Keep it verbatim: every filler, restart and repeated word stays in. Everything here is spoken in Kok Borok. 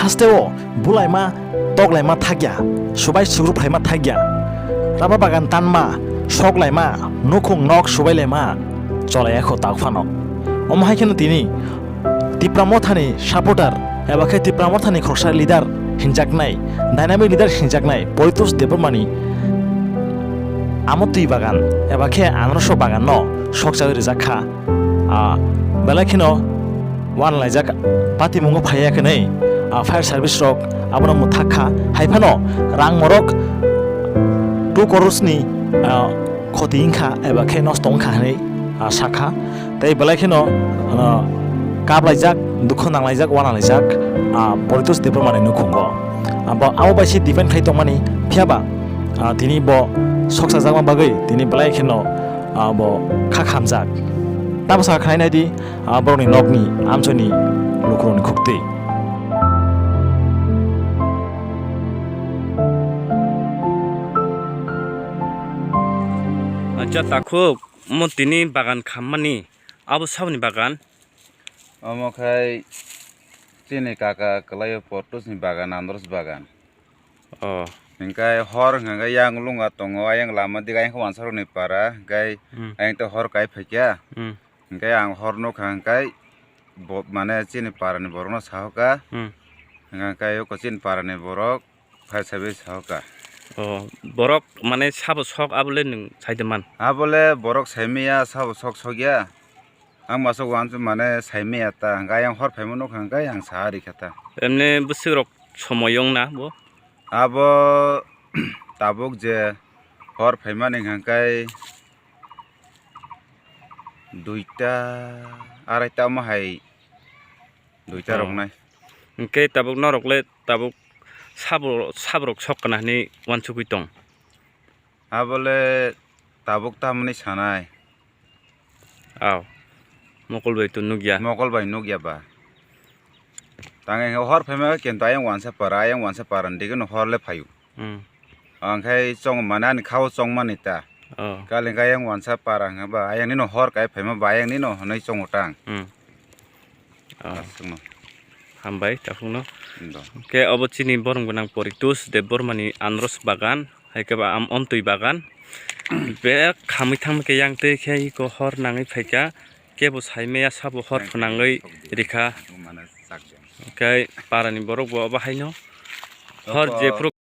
Hasteo bulaima toklaima thakya, subai sugrup phaima thakya, raba bagan tanma, soklaima, nukhung nok subailaima cholaiya kho tak phano. Omo hai kheno tini Tipra Mothani supporter eba khe Tipra Mothani khoroksa leader hinjaknai, dynamic leader hinjaknai Poritosh Debbarmani amotwi bagan eba khe anoroso bagan no sokchagwi rijak kha. Ah, belai kheno wanalaijak patimungo phaiya khe nei, ah, fire service rok abono mwthak kha. Hai phano rang morok two crores ni, ah, khoti wngkha eba khe nosto wngkha hinwi, ah, sakha. Tei belai kheno, ah, kaplaijak, dukho nanglaijak, wanalaijak, ah, Poritosh Debbarmani nukhungo. Ah, bo abo bai se depend khai tongmani, phiyaba, ah, tini bo soksajakma bagwi tini belai kheno, ah, bo kha khamjak. Tabasa khnai nai di, ah, borokni nokni amchoini lukurokni khuktwi. Acha takhuk, omo tini bagan khammani, abo saboni bagan? Omo khai chini kaka kwlaio Poritosh ni bagan, Andros bagan. Oh. Hingkai hor hingkai yang lunga tongo, ayang lama dik ayang khe wansarokni para, hingkai Hmm. ayang tei hor kai phaikha. Hmm. Hingkai ang hor nukha hingkai bo-, mane chini parani borokno sahoka. Hmm. Hingkai oko chini parani borok phai sabai sahoka. Oh, borok mane sabo sok abole nwng saide man? Abole borok saimaya sabo sok sokya. Ang masuk wansu mane saimaya ta, hingkai ayang hor phaima nukha hingkai ang saha rikha ta. Emne bwswk rok somoyong na bo? Abo tabuk je hor phaimani hingkai duita, araita omo hai duita Oh. rok nai. Hingke tabuk norok le tabuk sabo, saborok sok kana hinui wansugui tong? Abole tabuk tamoni sanai. Aw, mokol bai to nukya. Mokol bai nukya ba. Tang hingke hor phaima kintu ayang wansa para, ayang wansa para ni digi no hor le phaio. Hmm. Ang khai chong mane ani khao chong mani ta. Oh. Kali hingke ayang wansa para hingke ba ayang nino hor kai phaima ba ayang nino hwnwi chongo tang. Hmm. Oh. Aswkno. Hambai takhukno. Do. Hingke obo chini borong gwnang Poritosh Debbarmani Andros bagan, hai khe ba am-, omtwi bagan. Bek khamwi thangma khe yang twi khe iko hor nangwi phaikha. Kebo saimaya sabo hor phwnangwi rikha. Hingke parani borok bo obo haino hor jephru